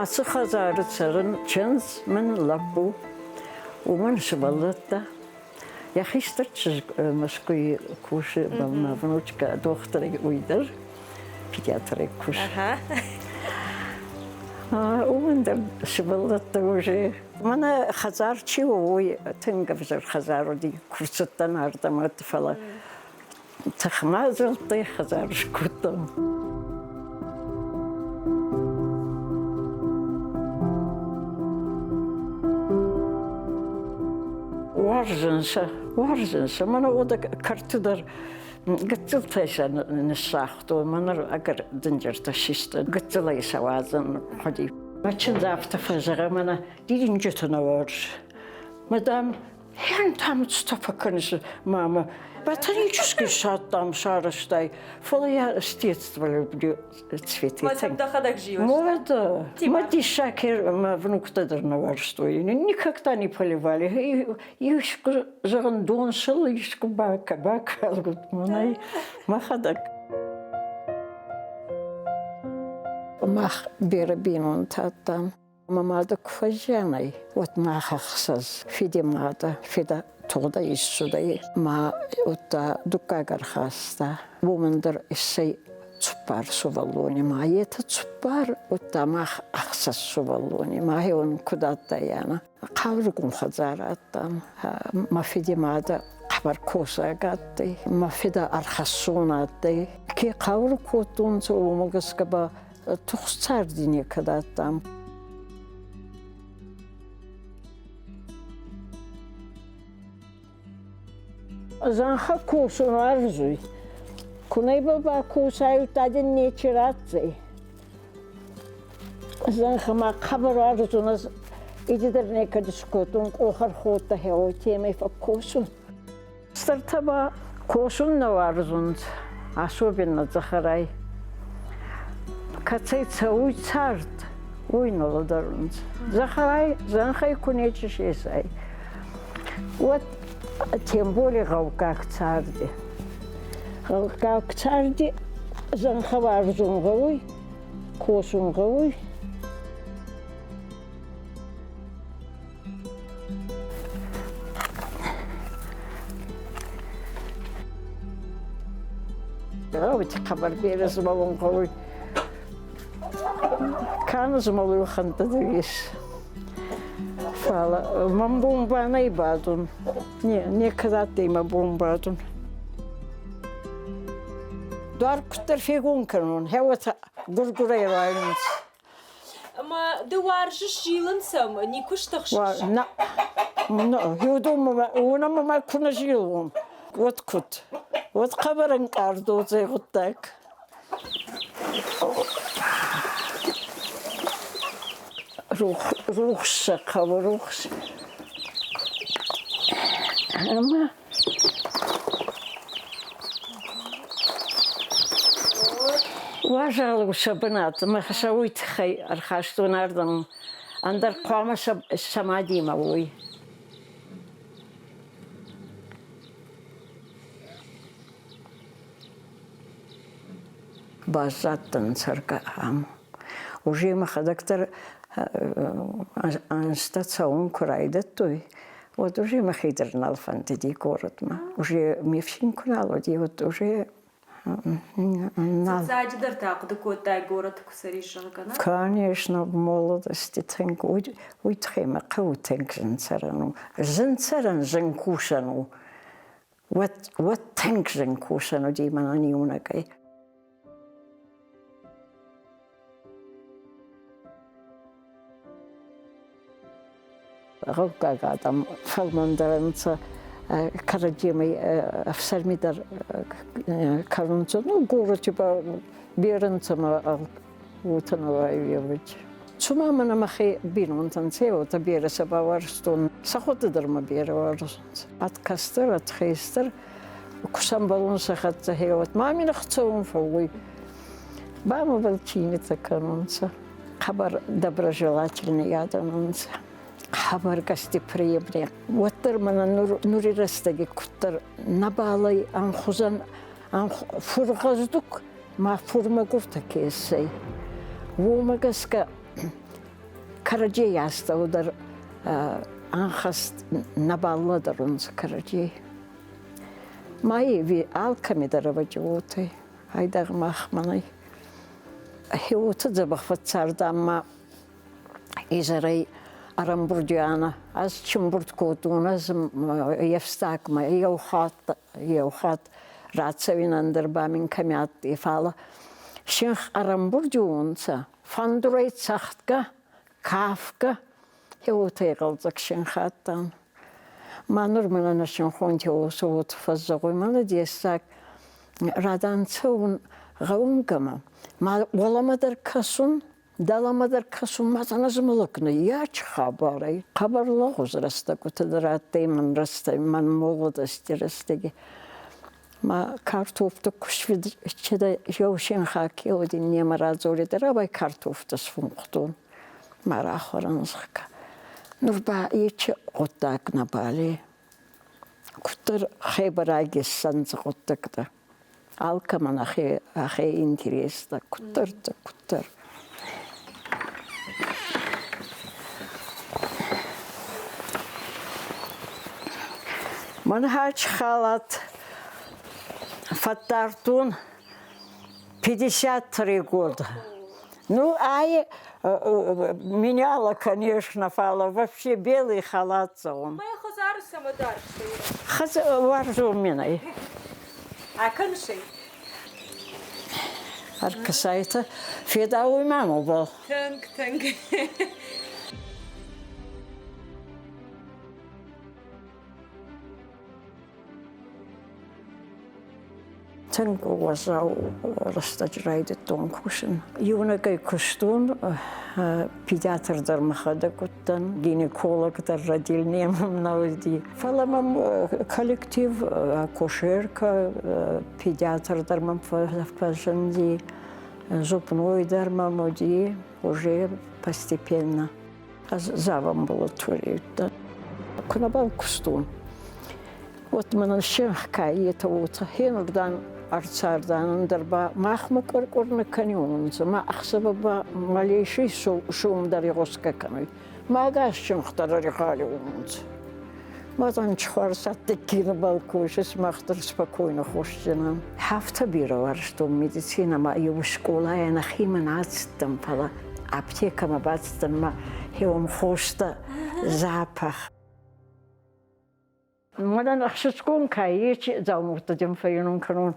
Ацы хӕдзары цӕрын чындз мын лӕппу, уымӕн сывӕллӕттӕ. Йӕ хистӕр чызг Мӕскуыйы кусы, мӕ внучка дохтырӕй уый дӕр педиатрӕй кусы. Уымӕн дӕр сывӕллӕттӕ уже. Мӕнӕ хӕдзар чи у, уый тынг ӕвзӕр хӕдзар уыди, куы рцыдтӕн ардӕм, фӕлӕ тыхмадзӕлттӕй хӕдзар скодтам. Уарзын сӕ, уарзын сӕ. Мӕнӕ уӕдӕ кӕрты дӕр гыццылтӕй сӕ ныссагътон. Мӕнӕ ӕгӕр дынджыртӕ систы. Гыццылӕй сӕ уадзын хъуыди. Мӕ чындз афтӕ фӕзӕгъы, мӕнӕ дидинджыты нӕ уарз. Мадам, Там что фӕкӕныс, мама? Ботанический сад там сарӕзтай, фӕлӕ я с детства люблю цветы. Мӕ дӕхӕдӕг зилыс? Молода. Мӕ диссаг мӕ внуктӕ дӕр нӕ уарзтой. Никогда не поливали. Искуы, зӕгъын, дон сыл искуы бакалгут мӕнӕй мӕхӕдӕг. Мах берӕ бийнонтӕ адтан. Мӕ мадӕ ку фӕззиан ӕй, уӕд мах ӕхсӕз фиди мадӕ, фидӕ тугъдӕй иссудӕй ма удта дуккаг ӕрхаста. Уомӕн дӕр иссӕй цуппар сувӕллони ма етӕ цуппар, удта мах ӕхсӕз сувӕллони ма хеуон куд адтаййанӕ. Хъаургун хӕдзарӕ адтан. Мӕ фиди мадӕ хъӕбӕр косӕг адтӕй, мӕ фидӕ ӕрхӕссун адтӕй. Ке хъауру кодтонцӕ, уомӕ гӕсгӕ ба тухст царди некӕд адтам. Зӕнхӕ косун уарзуй. Ку нӕ ибӕл бакосай, удта дин нечи ратдзӕй. Зӕнхӕмӕ хъӕбӕр уарзун ӕз идидӕр некӕд искодтон къохӕрходтӕ хеуотемӕй фӕккосун. Стӕртӕ ба косун нӕ уарзунцӕ, особенно дзӕхӕрай. Кӕцӕй цӕуй цард, уой нӕ лӕдӕрунцӕ. Дзӕхӕрай зӕнхӕй ку нечи сесай, уӕд тем более гъӕуккаг царди. Гъӕуккаг царди зӕнхӕ уарзун гъӕуй, косун гъӕуй. Гъӕути хъӕбӕр берӕ змӕлун гъӕуй. Ка нӕ змӕлуй, уӕхӕнттӕ дӕр ес. Фал мӕн бон ба нӕ бадун. Не, некӕд адтӕй мӕ бон бадун. Дуар куддӕр фегон кӕнун, хеуотӕ гур-гурӕй райунцӕ. Ӕмӕ ды уарзыс зилын сӕм, никуы стыхсыс? Нӕ, уонӕмӕ ма ку нӕ зилон, уӕд куд? Уӕд хъӕбӕр ӕнкъард уодзӕй гъуддаг. Рухс сӕ хъӕуы, рухс. Ӕма Уазал у сӕ бынат ӕмӕ сӕ уый тыххӕй ӕрхастон ардӕм. Ӕндӕр хъуамӕ сӕ мадимӕ уой. Баззадтӕн цӕргӕ ам. Уже мӕхӕдӕг дӕр азтӕ цӕуын куы райдыдтой, уӕд уже мӕхи дӕр нал фӕндыди городмӕ. Уже ме фсин куы нал уыди, уӕд уже нал. Фыццаджыдӕр та хъуыды кодтай, горӕты куы цӕрис, зӕгъгӕ, нӕ? Конечно, в молодости тынг. Уый тыххӕй мӕ хъӕуы тынг зын цӕрӕн у. Зын цӕрӕн, зын кусӕн у. Уӕд, уӕд тынг зын кусӕн уыди мӕнӕн иунӕгӕй. Гъӕуккаг адӕм фӕлмӕндӕр ӕнцӕ, кӕрӕдземӕй ӕфсӕрми дӕр кӕнунцӕ. Ну, городи ба берӕ нцӕ ма уотӕ нӕ баййевуй. Цума мӕнӕ мӕхе бийнонтӕн ци уотӕ берӕ сӕ бауарзтон, сӕхуӕдтӕ дӕр мӕ берӕ уарзунцӕ. Ӕд кӕстӕр, ӕд хестӕр ку сӕмбӕлун сӕ хӕццӕ хеуӕт, ма мин ӕхцӕуӕн фӕууй. Ба мӕбӕл цийнитӕ кӕнунцӕ. Хъӕбӕр доброжелательный адӕм унцӕ. Хъӕбӕр гостеприимный. Уӕддӕр мӕнӕ нур, нури рӕстӕги куддӕр нӕбал ӕй ӕнхузӕн фургъӕздуг ма фурмӕгуртӕ ке иссӕй. Уомӕ гӕсгӕ Кӕрӕдзей астӕу дӕр ӕнхӕст нӕбал лӕдӕрунцӕ кӕрӕдзей. Ма еви алкӕми дӕр ӕвӕджи уотӕ, айдагъ мах мӕнӕй. Хеуотӕ дзӕбӕх фӕццардан ма изӕрӕй ӕрӕмбурдианӕ. Ӕз чимбурд кодтон, ӕз ефстагмӕ еу хатт, еу хатт рацӕуинӕн дӕр ба мин кӕми адтӕй, фал синх ӕрӕмбурдиуонцӕ, фӕндурӕй цӕгъдгӕ, кафгӕ, уотӕ игъӕлдзӕг синх адтан. Ма нур мӕнӕ нӕ синхонти уосӕ уотӕ фӕззӕгъуй, мӕнӕ дессаг радан цӕун гъӕунгӕмӕ, ма уӕлӕмӕ дӕр кӕсун, дӕлӕмӕ дӕр кӕсун, ма ӕнӕзмӕлӕг нӕййач хабарӕй. Хъӕбӕр лӕгъуз рӕстӕгутӕ дӕр адтӕй мӕн рӕстӕг, мӕн молодости рӕстӕги. Ма картофтӕ кусвидчидӕ еу синхаг еуди немӕ радзоридӕ, рабай картофтӕ сфунхтон. Ма рахуӕрӕн, зӕгъгӕ. Нур ба ечи гъуддаг нӕбал ey. Куддӕр хебӕраги иссӕнцӕ гъуддӕгтӕ. Алкӕмӕн ӕхе, ӕхе интерестӕ, куддӕртӕ, куддӕр. Мӕн халат фӕддардтон 53 года. Ну, ай меняла, конечно, фала вообще белый халат он. Мӕ хӕдзары цӕмӕ дарыс? Уарзон минӕй. Акӕнсӕй. Ӕркӕсайтӕ, федауй ма мобал. Тынг, тынг. Тынг уӕззау рӕстӕджы райдыдтон кусын. Иунӕгӕй куыстон, педиатр дӕр мӕхӕдӕг уыдтӕн, гинеколог дӕр родильнийӕ мӕм нӕ уыди. Фӕлӕ мӕм коллектив, акушеркӕ, педиатр дӕр мӕм фӕзынди, зубной дӕр мӕм уыди уже постепенно. Ӕз зав амбулаторийы уыдтӕн. Куы нӕбал куыстон, уӕд мӕнӕн сӕнхкӕй етӕ уотӕ хенурдӕм ӕрцардан, ӕндӕр ба махмӕ къур-къур нӕ кӕниуонцӕ, ма ӕхсӕвӕ ба малейший сом дӕр игъосгӕ кӕнуй. Ма ӕгас синх дӕр ӕригъалиуонцӕ. Мадӕн хуарз адтӕй кинобӕл косис, мах дӕр спокойно хуссинан. Афтӕ бирӕ уарзтон медицинӕмӕ, еу скъолайӕ нӕхимӕ нӕ ацыдтӕн, фӕлӕ аптекӕмӕ бацыдтӕн ма хеуӕм хостӕ запах. Мӕнӕн ӕхсызгон кӕй ечи дзаумӕуттӕ дӕм фӕйнун кӕнун.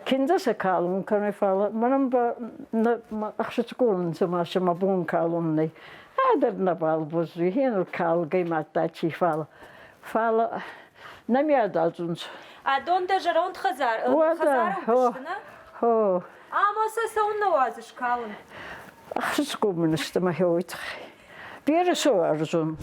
Киндӕ сӕ калун кӕнуй, фал мӕнӕн ба ӕхсызгон ӕнцӕ ма сӕ мӕ бон калун нӕй. Ӕдӕр нӕбал бозуй, хенур калгӕй мадта чи фал. Фал нӕ ми ададзунцӕ. Адон дӕ зӕронд хӕдзар, хӕдзары уыдысты, нӕ? Хо. Ӕмӕ сӕ цӕуыннӕ уадзыс калын? Ӕхсызгон мын сты мӕхи уый тыххӕй. Бирӕ сӕ уарзон.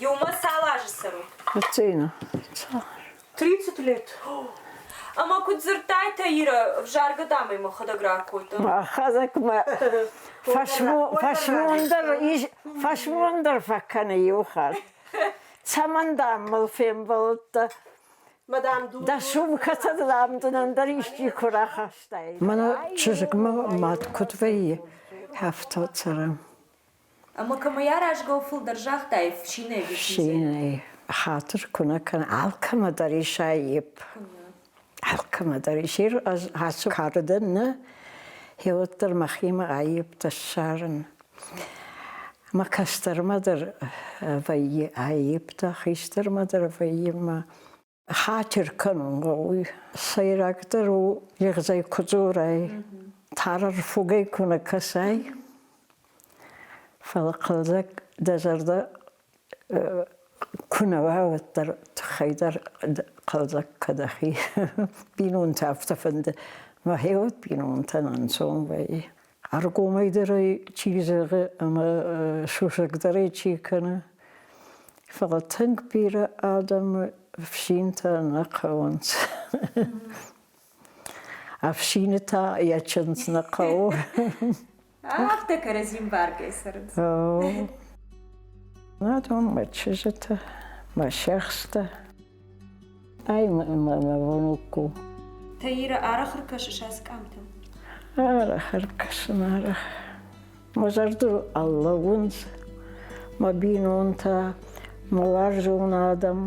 Иумӕ цал азы цӕрут? Цина. 30 лет. Ӕмӕ куыд дзырдтай, Таира, ӕвзаргӕ дам ӕй мӕхӕдӕг ракодтон. Мӕхӕдӕг мӕ фӕсмондӕр фӕсмондӕр фӕкӕны иу хатт. Цӕмӕн дам мыл фембӕлдтӕ? Дӕ сумкӕтӕ дам дын ӕндӕр исчи куы рахастай. Мӕнӕ чызгмӕ мад куыд вӕййы, афтӕ цӕрӕм. Ӕмӕ кӕмӕй аразгӕ у фылдӕр загътай, фсинӕй ӕви Фсинӕй. Хатыр куы нӕ кӕна, алкӕмӕ дӕр ис аипп. Алкӕмӕ дӕр ис. Ӕз ацы кары дӕн нӕ, гъеуӕддӕр мӕхимӕ аипптӕ ссарын. Мӕ кӕстӕрмӕ дӕр вӕййы аипптӕ, хистӕрмӕ дӕр вӕййы мӕ хатир кӕнун гъӕуй. Сӕйрагдӕр у лигъзӕй ку дзорай, тарӕрфугӕй ку нӕ кӕсай, фӕлӕ хъӕлдзӕг дӕ зӕрдӕ ку нӕ уа, уӕддӕр туххӕй дӕр хъӕлдзӕг кӕд ӕхи. Бийнонтӕ афтӕ фӕнды. Мӕхе уӕд бийнонтӕн ӕнцон вӕййы. Ӕргомӕй дӕр ӕй чи зӕгъы ӕмӕ сусӕгдӕр ӕй чи кӕны. Фӕлӕ тынг бирӕ адӕмы ӕфсинтӕ нӕ хъӕуынц. Ӕфсины та йӕ чындз нӕ хъӕуы. Афтӕ кӕрӕдзи мбаргӕ цӕрынц. Адон мӕ чызджытӕ, мӕ сиӕхстӕ. Ай мӕ внук у. Таира, арӕх ӕркӕсыс ацы къамтӕм? Арӕх ӕркӕсын, арӕх. Мӕ зӕрдыл ӕрлӕууынц мӕ бинонтӕ, мӕ уарзон адӕм.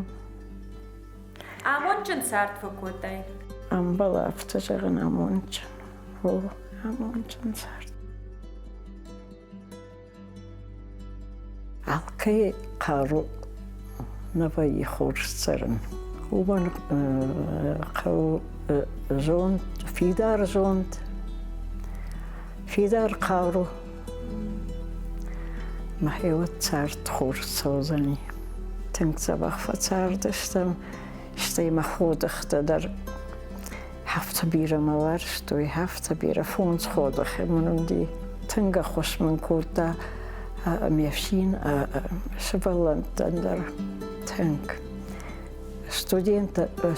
Амондджын цард фӕкодтай? Ӕмбӕлы афтӕ зӕгъын амондджын. О, амондджын цард. Алкӕй хъару нӕ вӕййы хорз цӕрын. Уымӕн хъӕуы зонд, фидар зонд, фидар хъару. Мӕхиуӕд цард хорз цӕудзӕни. Тынг дзӕбӕх фӕцардыстӕм, стӕй мӕ ходыгътӕ дӕр Афтӕ бирӕ мӕ уарзтой, афтӕ бирӕ фондз ходыхы мын уыди. Тынг ӕххуыс мын кодта ме фсин сывӕллӕттӕн дӕр тынг.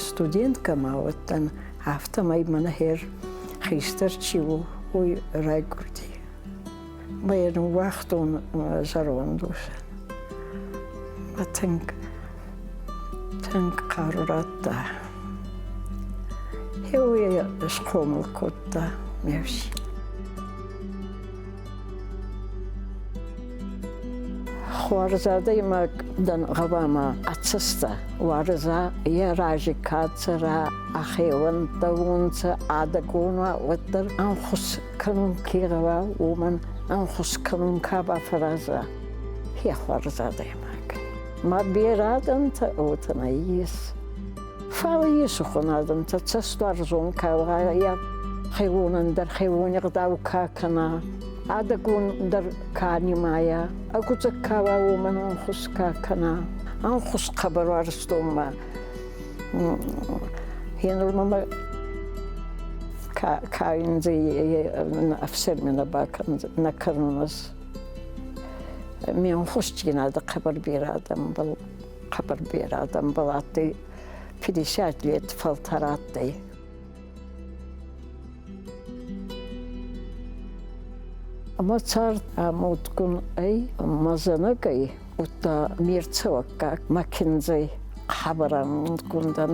Студенткӕ ма уыдтӕн, афтӕмӕй мӕнӕ хер хистӕр чи у, уый райгуырди. Мӕ йӕ ныууагътон зӕронд усӕн. Мӕ тынг, тынг хъару радта. Хеуе схъомыл кодта ме фсин. Хуарз адӕймаг дӕн гъӕуама ӕцӕстӕ уарза, е рази ка цӕра, ӕхеуӕнттӕ унцӕ, адӕгон уа, уӕддӕр ӕнхус кӕнун ке гъӕуа, уомӕн ӕнхус кӕнун ка бафӕраза, хе хуарз адӕймаг. Ма берӕ адӕмтӕ уотӕ нӕййес. Фал есухон адӕмтӕ цӕстуарзон ка уа, хеуонӕн дӕр хеуони гъдау ка кӕна, адӕгон дӕр ка нимайа, ӕгудзӕг ка уа, уомӕн ӕнхус ка кӕна. Ӕнхус хъӕбӕр уарзтон ма Гъенур мӕмӕ ка ин ӕфсӕрми нӕ нӕ кӕнун ӕз. Ме нхусдзийнадӕ хъӕбӕр берӕ адӕмбӕл, хъӕбӕр берӕ адӕмбӕл адтӕй, 50 лет фӕлтӕр адтӕй. Ӕма цард амондгун ӕй, ма зӕнӕг ӕй, удта ме рцӕуӕггаг мӕ киндзӕй хъӕбӕр амондгун дӕн.